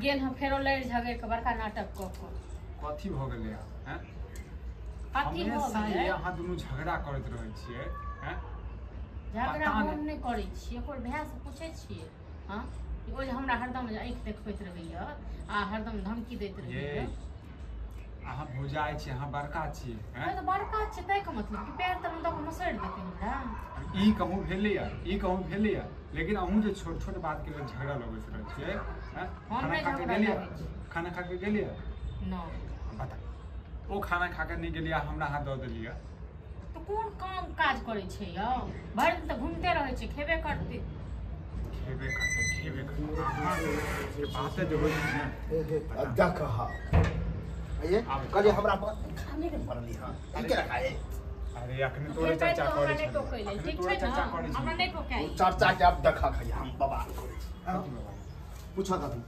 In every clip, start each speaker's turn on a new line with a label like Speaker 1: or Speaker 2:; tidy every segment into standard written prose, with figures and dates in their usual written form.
Speaker 1: गेल हम फेरो लड़ि झगड़ि के बड़का नाटक कऽ कऽ।
Speaker 2: कथी भऽ गेलै हैं?
Speaker 1: कथी भऽ
Speaker 2: हमेशा
Speaker 1: गेलै?
Speaker 2: ये अहाँ दुनू झगड़ा करैत रहै छियै हैं?
Speaker 1: झगड़ा
Speaker 2: पता
Speaker 1: हम
Speaker 2: नहि।
Speaker 1: नहि करै छियै, ओकर भाय से पूछै छियै। हँ, ओ जे हमरा हरदम जे आँखि देखबैत रहैया आ हरदम धमकी दैत
Speaker 2: ये
Speaker 1: रहैया।
Speaker 2: अहाँ भौजाइ छी, अहाँ बड़का छी हैं?
Speaker 1: तऽ बड़का छै ताहिके मतलब कि पैर तरमे दऽ कऽ मसड़ि देतै हमरा।
Speaker 2: ई कहूँ भेलैया, ई कहूँ भेलैया, लेकिन अहूँ जे छोट छोट बात के लेल झगड़ा लगैत रहै छियै हैं?
Speaker 1: हम
Speaker 2: खाना
Speaker 1: नहि
Speaker 2: खा के
Speaker 1: झगड़ा
Speaker 2: गेलियै?
Speaker 1: लगै छी।
Speaker 2: खाना खा के गेलियै?
Speaker 1: नहि।
Speaker 2: बता, ओ खाना खा के नहि गेलियै, हमरा हाथ दऽ देलियै।
Speaker 1: तऽ कोन काम काज करै छै यौ? भरि दिन तऽ घूमिते रहै छै, खेबे करतै।
Speaker 2: खेबे करतै, खेबे करतै। अहाँ के बाते जे होइ छै ने,
Speaker 3: देख हा ये
Speaker 2: आबै।
Speaker 3: कहलियै हमरा खाने नहि पड़ली। हँ, ई केना खाए?
Speaker 2: अरे अखने तोरे
Speaker 1: फेर
Speaker 2: चर्चा
Speaker 1: तऽ
Speaker 2: करै
Speaker 1: हमरा नहि
Speaker 2: छलियै।
Speaker 1: टोकै लेल,
Speaker 2: अखने
Speaker 1: ठीक
Speaker 2: तोरे
Speaker 1: छै ने?
Speaker 2: चर्चा करै
Speaker 1: हमरा
Speaker 2: छलियै।
Speaker 1: नहि टोकाइ।
Speaker 3: चर्चा के अब देखा खाइए हम बवाल करै छी।
Speaker 2: कथी बवाल?
Speaker 3: पूछऽ कथी,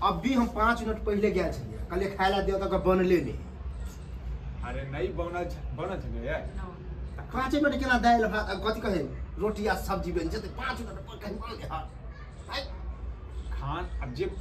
Speaker 3: अभी हम 5 मिनट पहिले गेल छलियै, कहलियै खाय ला दियौ तऽ बनले नहि।
Speaker 2: अरे नहि बनल बनल छलै।
Speaker 1: नहि।
Speaker 3: 5 मिनट केना दालि भात कथी कहै रोटी आ सब्जी बनि जेतै 5 मिनट पर कहीं बनले। हँ,
Speaker 2: खान अब जे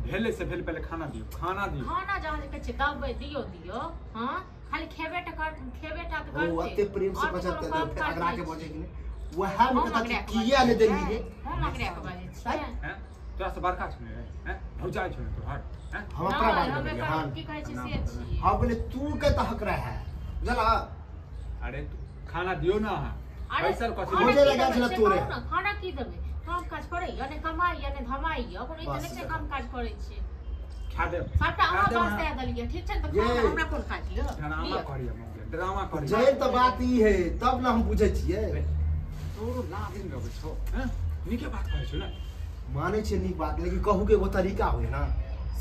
Speaker 2: भेलै से भेल, पहिले खाना दियौ, खाना दियौ।
Speaker 1: खाना जहाँ जे कहै छै दबै दियौ दियौ। हँ, खाली खेबे टा कर, खेबे टा तऽ
Speaker 3: ओ
Speaker 1: करतै।
Speaker 3: एते प्रेम से
Speaker 1: आओर तऽ
Speaker 3: बचत
Speaker 1: कोनो काम
Speaker 3: फेर
Speaker 1: काज
Speaker 3: अगरा
Speaker 1: नहि
Speaker 3: के
Speaker 1: छै।
Speaker 3: बजै कि नहि वएह मे
Speaker 1: हम
Speaker 3: कहता
Speaker 1: अगरा के
Speaker 3: किया नहि
Speaker 1: बाजै
Speaker 3: देली
Speaker 1: छियै?
Speaker 3: रे?
Speaker 1: हम अगरा के बाजै छियै?
Speaker 2: हैं? तोरा से बड़का छौ ने हैं? भौजाइ छौ ने तोहर हैं?
Speaker 3: हम अपना
Speaker 1: नहि,
Speaker 3: बात
Speaker 1: हम
Speaker 3: बोलिए।
Speaker 1: एकर
Speaker 3: हाँ
Speaker 1: की कहै छै से छियै।
Speaker 3: हाँ, बोले तू के तो हक रहा है बुझला।
Speaker 2: अरे तू खाना दियौ ना अहाँ।
Speaker 1: अरे
Speaker 2: बैसल कथी
Speaker 1: खाना
Speaker 3: मुझे
Speaker 1: की
Speaker 3: लगा
Speaker 1: देबै
Speaker 3: छलै
Speaker 1: से
Speaker 3: तोरे।
Speaker 1: कहू ने, खाना की देबै? काम काज करैया ने, कमाइया ने, धमाइया, कोनो ई तऽ
Speaker 3: बस
Speaker 1: नहि छै
Speaker 3: देखो।
Speaker 1: काम काज करै छी।
Speaker 2: खा देब।
Speaker 1: सबटा अहाँ
Speaker 2: खा देब
Speaker 1: बस
Speaker 2: अहाँ।
Speaker 1: दए देलियै, ठीक छै ने? तऽ
Speaker 3: ये।
Speaker 1: खाना हमरा कोन काज यऽ?
Speaker 2: ड्रामा
Speaker 1: लिअ।
Speaker 2: करियै मम्मी, ड्रामा करियै।
Speaker 3: जैन तऽ बात ई है तब ने हम बुझै छियै।
Speaker 2: तोरो लाज नहि लगै छौ हैं? नीके बात कहै छौ ने।
Speaker 3: मानै छियै नीक बात, लेकिन कहू के एगो तरीका होइ ना,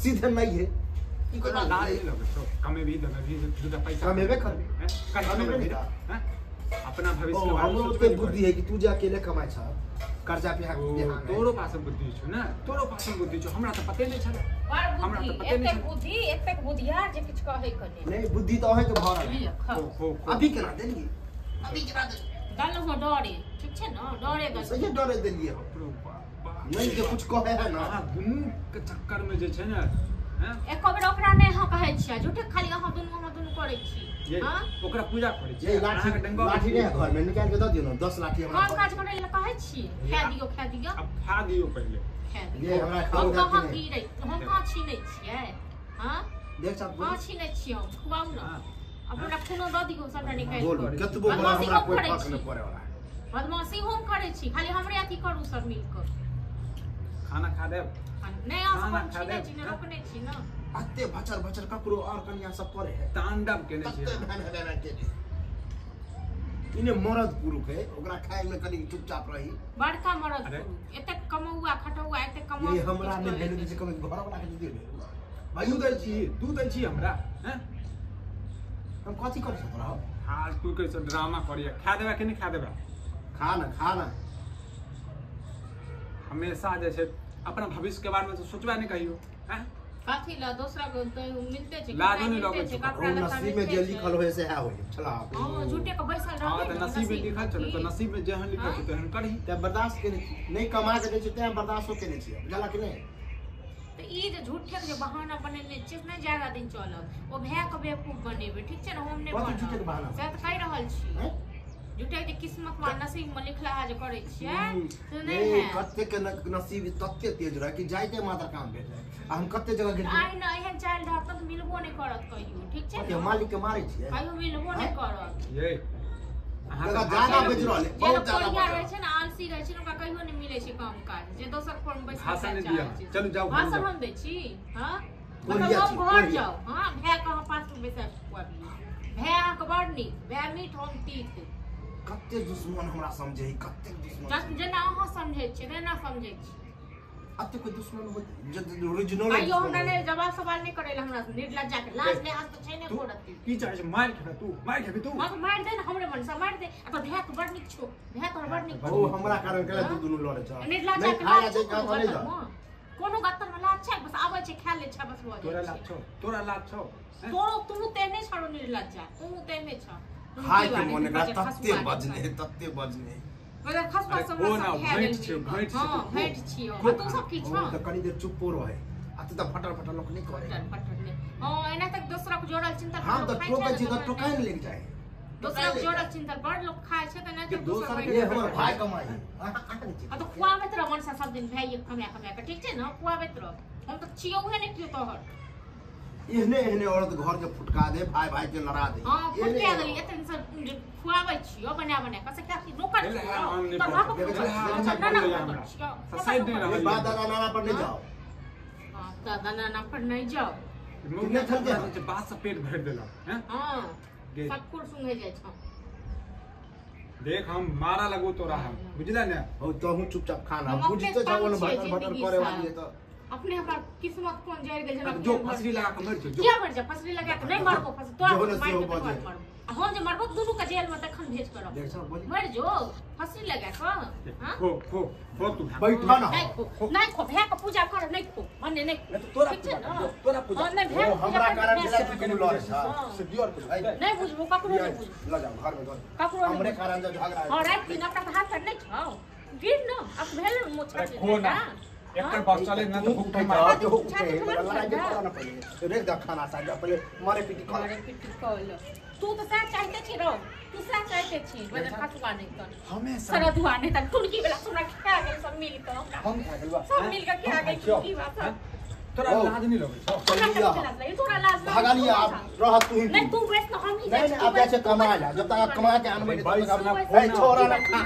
Speaker 3: सीधे नहीं है। ई कोई
Speaker 2: तोरा
Speaker 3: बात
Speaker 2: लाज
Speaker 3: नहीं।
Speaker 2: नहि लगै छौ? कमेबही धमेबही दूटा पैसा
Speaker 3: कमेबे करबै।
Speaker 2: हैं? कहीं
Speaker 3: कमेबे
Speaker 2: कमेबही
Speaker 3: नहि।
Speaker 2: हैं? अपना भविष्य
Speaker 3: ओ
Speaker 2: के बारे में
Speaker 3: हमरो
Speaker 2: सोचबे
Speaker 3: ओते
Speaker 2: नहि
Speaker 3: बुद्धि है कि तू जे अकेले कमाइ छ कर्जा पे
Speaker 2: करै। ओ, तोरो पास बुद्धि छौ ने, तोरो पास बुद्धि छौ, हमरा तऽ पते नहि छलै।
Speaker 1: बड़
Speaker 2: हमरा
Speaker 1: बुद्धि,
Speaker 2: तऽ पते नहि
Speaker 1: एतेक
Speaker 2: छलै।
Speaker 1: बुद्धि, एतेक बुधियार जे किछु कहै के नहि।
Speaker 3: नहीं बुद्धि तऽ अहें के भऽ रहल है।
Speaker 1: लिअ, खाउ।
Speaker 2: खो खो खो।
Speaker 3: अभी केना देलियै, अभी केना देलियै?
Speaker 1: देलहुँ हँ डरे, ठीक छै ने? डरे देलहुँ।
Speaker 3: सही डरे देलियै हम।
Speaker 2: बाप रे बाप।
Speaker 3: नहीं के कुछ कहे है ना।
Speaker 2: अहाँ दुनू के चक्कर में जे छै ने हैं?
Speaker 1: एको बेर ओकरा नहि अहाँ कहै छियै, झूठे खाली अहाँ दुनू करै छी।
Speaker 2: ये
Speaker 1: हँ?
Speaker 2: ओकरा पूजा करै
Speaker 3: ये
Speaker 2: छियै,
Speaker 3: लाठी
Speaker 2: अहाँके डंगा
Speaker 3: लाठी नहीं है घर में, निकाल के दऽ दियौ ने 10 लाठी हमरा।
Speaker 1: काम काज करै लए कहै छियै, खाए दियौ, खाए दियौ,
Speaker 2: अब खा दियौ पहिले।
Speaker 1: खाए दियौ।
Speaker 3: ये हमरा
Speaker 1: हम
Speaker 3: खाउ
Speaker 1: कहाँ
Speaker 3: दे।
Speaker 1: गिरै, हम कहाँ छीनै छियै? हँ,
Speaker 3: देख साहब
Speaker 1: कहाँ छीनै छियै हम? खुआउ ने।
Speaker 2: हाँ।
Speaker 1: अब हमरा खूनो दऽ दियौ सबटा निकालि
Speaker 3: बोलू
Speaker 1: कऽ।
Speaker 3: कतबो बोला
Speaker 1: बदमाशी
Speaker 3: हमरा
Speaker 1: हम
Speaker 3: कोई
Speaker 1: करै
Speaker 3: फर्क
Speaker 1: छी।
Speaker 3: नहीं पड़े वाला है।
Speaker 1: बदमाशी हम करै छी, खाली हमरे अथी करू सब मिल कऽ।
Speaker 2: खाना खा देब।
Speaker 1: नहि, अहाँ सब
Speaker 2: खाना
Speaker 1: हम
Speaker 2: खा
Speaker 1: छीनै
Speaker 2: देब।
Speaker 1: छी ने, रोकने छी ने।
Speaker 3: अते भचर भचर ककरो और कनिया सब करे है।
Speaker 2: तांडव केने
Speaker 3: तते
Speaker 2: छियै।
Speaker 3: भेन भेन केने इने मरद पुरुख है, ओकरा खाय में कनी चुपचाप रही।
Speaker 1: बड़का मरद
Speaker 2: अरे।
Speaker 1: पुरुख, एतेक कमौआ खटौआ, एतेक कमाउ।
Speaker 3: ये हमरा नहीं भेल जे कभी घर वाला के दियो भाई
Speaker 2: तू दै छी, तू दै छी हमरा हैं?
Speaker 3: हम कथी कर सकत रहो?
Speaker 2: फालतू के सब ड्रामा करिया। खा देबा कि नहि खा देबा?
Speaker 3: खा ना, खा ना।
Speaker 2: हमेशा जे छै अपना भविष्य के बारे में तो सोचबा नहीं कहियो हैं?
Speaker 1: कथी लए दोसरा के तऽ मिलते छै,
Speaker 2: लाजो
Speaker 1: कपड़ा
Speaker 2: नहि
Speaker 1: मिलते
Speaker 2: लगै
Speaker 1: छै,
Speaker 2: छै।
Speaker 1: कपड़ा
Speaker 3: ओ
Speaker 1: लत्ता
Speaker 3: नसीब में
Speaker 1: मिलते
Speaker 3: जे
Speaker 1: छै।
Speaker 3: लिखल होय से है होय चला।
Speaker 1: हँ, झूठे के बैसल
Speaker 2: हाँ
Speaker 1: रहबै
Speaker 2: तऽ
Speaker 1: ने,
Speaker 2: नसीब में लिखल छलै तऽ नसीब में जेहन लिखल छै तेहन करही।
Speaker 3: ते बर्दाश्त केने छी, नहीं कमा के दै छै ते बर्दाश्तो केने छी, बुझला कि नहीं?
Speaker 1: तऽ ई जे झूठे के जे बहाना बनेने छियै से नहि ज्यादा दिन चलत। ओ भाय के बेवकूफ बनेबै, ठीक छै ने? हम नहि
Speaker 3: कथी झूठे के
Speaker 1: बनब।
Speaker 3: बहाना?
Speaker 1: से तऽ कहि रहल छी।
Speaker 3: हैं?
Speaker 1: झूठे के जे किस्मत में नसीब में लिखला जे करै छियै से नहि
Speaker 3: ये
Speaker 1: हैत।
Speaker 3: कते के नसीब तते तेज रहे कि जाइते मात्र काम भेट जाए। आ हम कते जगह गेलियै।
Speaker 1: आइ ने एहन चालि रहत तऽ मिलबो नहि करत कहियो, ठीक छै
Speaker 3: कते
Speaker 1: ने?
Speaker 3: मालिक के मारै छियै।
Speaker 1: कहियो मिलबो नहि करत।
Speaker 2: ये अहाँ
Speaker 3: जगह
Speaker 2: तऽ
Speaker 3: ज्यादा
Speaker 2: भाषण
Speaker 3: बजि रहल है,
Speaker 1: जे
Speaker 3: बहुत
Speaker 1: लोक
Speaker 3: ज्यादा
Speaker 1: कोढ़िया
Speaker 3: बजि
Speaker 1: रहै
Speaker 3: रहल
Speaker 1: छै ने, आलसी रहै छै ने, ओकरा कहियो नहि मिलै छै काम काज। जे दोसर फॉर्म बैसल
Speaker 2: भाषण नहि
Speaker 1: चाहै
Speaker 2: दिअ।
Speaker 1: छै।
Speaker 2: चलू जाउ, घर
Speaker 1: भाषण
Speaker 2: जाउ।
Speaker 1: हम दै छी? हँ,
Speaker 3: कोढ़िया
Speaker 1: मतलब
Speaker 3: छी,
Speaker 1: हम घर
Speaker 3: कोढ़िया।
Speaker 1: जाउ? हँ, भाय के अहाँ पास मे बैसा के खुआबियौ। भाय अहाँके बड़ नीक, भाय मीठ हम तीत।
Speaker 3: कते दुश्मन हमरा समझे है, कते दुश्मन।
Speaker 1: जेना अहाँ समझै छियै तेना समझै छी।
Speaker 3: अते कोई दुश्मन होत जे ओरिजिनल
Speaker 1: आइयो हमरा नहि जवाब सवाल नहि करै लए हमरा निर्लज्जा के लाज लिहाज तऽ छै नहि
Speaker 2: तू
Speaker 1: गोरती।
Speaker 2: की चाहै छै? मारि खेबै तू, मारि खेबै तू।
Speaker 1: हँ तऽ मारि दे ने, हमरे मन से मारि दे। आ तोर भाय के बड़ नीक छौ, भाय तोहर बड़ नीक
Speaker 3: ओ
Speaker 1: छौ।
Speaker 3: हमरा कारण केला तू दुनू लड़े छ।
Speaker 1: निर्लज्जा
Speaker 3: नहीं
Speaker 1: के
Speaker 3: खाया
Speaker 1: लाज
Speaker 3: दे
Speaker 1: छौ
Speaker 3: का
Speaker 1: कोनो
Speaker 3: नहीं
Speaker 1: गत्तर
Speaker 3: दे।
Speaker 1: मे? कोनो गत्तर मे लाज छै? बस आबै छै खा लै छै बस भऽ
Speaker 2: तोरा
Speaker 1: जाइ
Speaker 2: लाज
Speaker 1: छै।
Speaker 2: छौ, तोरा लाज छौ हैं?
Speaker 1: तोरो तू तेहने छौ निर्लज्जा, तू तेहने छौ।
Speaker 3: खाय के मन एकरा तते बजने तते बजने।
Speaker 1: बजर खसुआ
Speaker 2: अरे
Speaker 1: सब
Speaker 2: को ना,
Speaker 1: सब खा
Speaker 2: भैंट
Speaker 1: गेल
Speaker 2: छियौ,
Speaker 1: मिलकऽ।
Speaker 2: भैंट छियौ,
Speaker 1: हँ,
Speaker 2: तू।
Speaker 1: भैंट छियौ।
Speaker 2: खो।
Speaker 1: आ तू सब की
Speaker 3: ओ
Speaker 1: छौ?
Speaker 3: तऽ कनी देर चुप्पो रहे। अते अते त फटर फटर लोक नहीं करे।
Speaker 1: फटर फटर नहीं। हां एना तक दोसरा के जोड़ल चिंता
Speaker 3: हम त टोकै छी त टोकाई ने लेके जाए।
Speaker 1: दोसरा के जोड़ल चिंता बड़ लोग खाय छै त ना
Speaker 3: कि दोसर के हमर भाई कमाई
Speaker 1: आ त खुआबैत रह मनसा सब दिन भाई कमा कमा के, ठीक छै न? खुआबैत रह, हम त छियौ है ने कियो तोहर।
Speaker 3: एहने एहने औरत घर के फुटका दे, भाई भाई के लड़ा दे।
Speaker 1: हां फुटका देली एतन सब खुआबै छियौ बना बना के से क्या नौकर छियौ त बाप
Speaker 2: ससाई दे रहल।
Speaker 3: बाप दादा नाना पर नहीं जाओ।
Speaker 1: हां दादा नाना पर नहीं जाओ।
Speaker 2: मुंह चल बात से पेट भर देला हैं।
Speaker 1: हां सब कुछ सुंघे जाय छ।
Speaker 2: देख हम मारा लगो तोरा हम, बुझला ने?
Speaker 3: हो तोहू चुपचाप खाना बुझते जाओ न भटर भटर करे वाली है तो
Speaker 1: अपने हमर किस्मत कोन जरि गेल हमरा।
Speaker 2: जो फसरी लगा के मर जो।
Speaker 1: किया मर जा? फसरी लगा के नहीं मरबो, फस तोरा मार के मरबो। आ हम जे मरबो दुनू के जेल में तखन भेज करब। मर जो फसरी लगा के। हां
Speaker 2: खो खो खो तू
Speaker 3: बैठा ना।
Speaker 1: नहीं खो नहीं खो, भैया के पूजा कर नहीं खो मने नहीं
Speaker 2: नहीं तोरा तोरा पूजा
Speaker 1: नहीं भैया
Speaker 3: हमरा कारण जेला तू केनु लड़े छ से दियर कुछ भाई
Speaker 1: नहीं बुझबो ककरो नहीं बुझबो।
Speaker 3: ल जाओ घर में दो
Speaker 1: ककरो
Speaker 3: हमरे कारण जो झगड़ा है।
Speaker 1: हां रात दिन अपना हाथ पर नहीं छौ गिर न अब भेल मोछा
Speaker 2: खो ना एकर बात चले ना तो भूख मार
Speaker 3: के हो लड़ाई के करना पड़े रे द खाना सा पहले मारे पीटी कर।
Speaker 1: मारे पीटी कर तू तो सह चाहते छी रो, तू सह चाहते छी बदन खसुआ नहीं तन
Speaker 2: हमेशा
Speaker 1: सारा धुआ नहीं तन टुनकी वाला सुना खा गेल सब मिल के हमरा
Speaker 2: हम खा गेल बा
Speaker 1: सब मिल के खा गेल टुनकी बा सब।
Speaker 2: तोरा लाज नहीं लगै छौ?
Speaker 1: तोरा लाज
Speaker 3: भागलिया आप रह तू ही
Speaker 1: नहीं तू बैठ न हम ही
Speaker 3: नहीं नहीं आप जैसे कमा ला जब तक कमा के आनबे तब तक ए छोरा ना खा।